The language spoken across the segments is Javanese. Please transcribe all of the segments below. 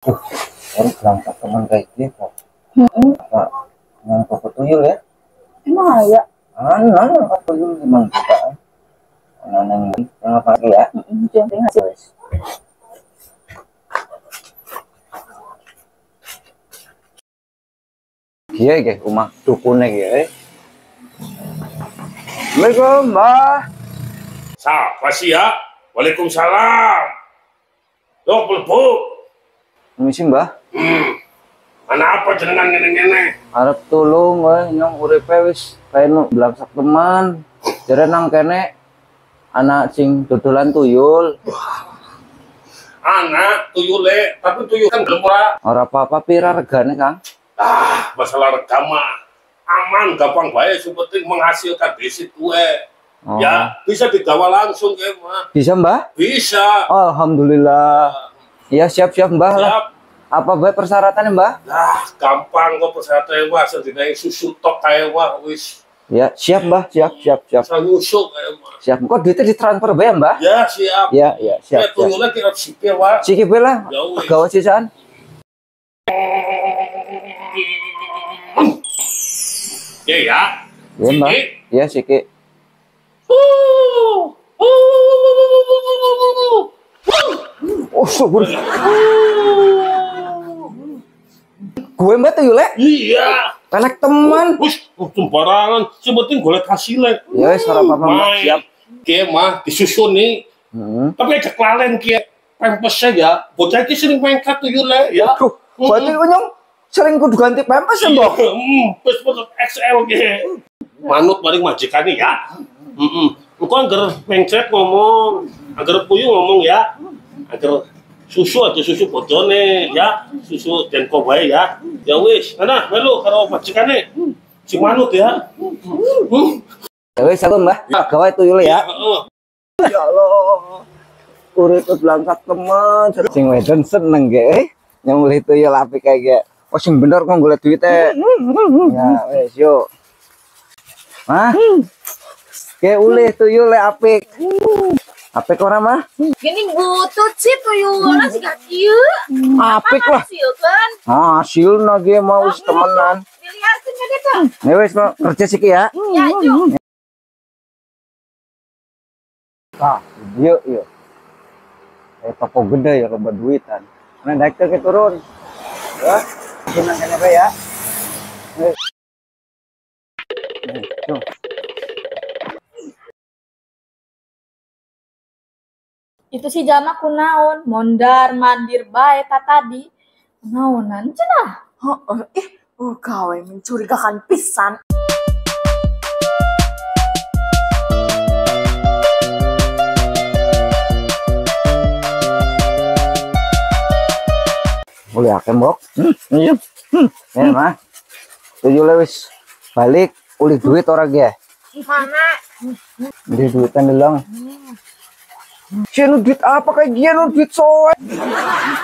Baru berangkat teman kayak gitu. Apa yang toko tuyul ya? Emang ya? Anak nangkap tuyul gimana juga? Anak yang apa lagi ya? Yang hasil. Iya, guys, rumah dukune ya. Assalamualaikum, Mbah. Siapa sih ya? Waalaikumsalam. Dok, mlebu. Misi, Mbah. Ana apa jenengan ngene-ngene? Arep tulung kowe nyong uripe wis kaya blangsak teman. Jare nang kene anak sing dodolan tuyul. Anak tuyule, tapi tuyul kan belum ora. Ora apa-apa, pira regane, Kang? Ah, masalah rega mah aman, gampang bae, sing penting menghasilkan desit kue. Oh. Ya, bisa digawa langsung ke mah. Bisa, Mbah? Bisa. Alhamdulillah. Ya, siap-siap, Mbah. Siap. Lah. Apa bae persyaratannya, Mbah? Nah, gampang kok persyaratannya, Mbah. Sedinae susu tok kae, Mbah, wis. Ya, siap, Mbah. Siap, siap, siap. Nyusuk kae, Mbah. Siap. Kok duitnya ditransfer bae, Mbah? Ya, siap. Ya, ya, siap. Ya, tuyule kira sike, Mbah. Sike bae lah. Ya wis. Gawa sisan. Ya, ya. Ya, Mbah. Ya, sike. Oh, syukur. Gue mbak tuyule? Iya. Kanak teman. Wis, sembarangan. Sing penting golek hasilnya. Ya wis ora apa-apa, Mbak. Siap. Ki mah disusun nih. Tapi aja kelalen ki pempesnya ya. Bocah iki sering mengkat tuyule ya. Aduh, berarti nyong sering kudu ganti pempes ya, Mbak? Wis XL ki. Manut paling majikane ya. Engko angger mencret ngomong, angger puyuh ngomong ya. Angger susu aja susu bojone ya, susu denko bae ya. Ya wis, ana melu karo majikane. Sing manut ya. Ya wis aku, Mbah. Gawe tuyul ya. Heeh. Ya Allah. Urip blangsak temen. Sing wedon seneng ge. Nyong tuyul apik kae ge. Oh sing bener kok golek duwite. Ya wis yuk. Mah. Ke ulih tuyul le apik. Apik ora, Mah? Gini butut sih tuyul ora sih gak kieu. Apik lah. Hasilkan. Hasilna ge mau wis temenan. Dilihatin kan itu. Ya wis kok kerja siki ya. Ya, yuk. Ah, yuk yuk. Toko gede ya loba duitan. Nah, naik ke turun. Ya, turun kene bae ya. Tuh. Itu si jama kunaon, mondar mandir bae ta tadi. Kunaonan cenah. Heeh, gawe mencurigakan pisan. Boleh akeh, Mbok. Iya. Ya, Mah. Tuyule wis balik ulih duit ora ge. Mana? Beli duitan delong. Cien duit apa kayak gini, duit soe.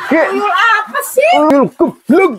Tuyul apa sih? Tuyul geblek.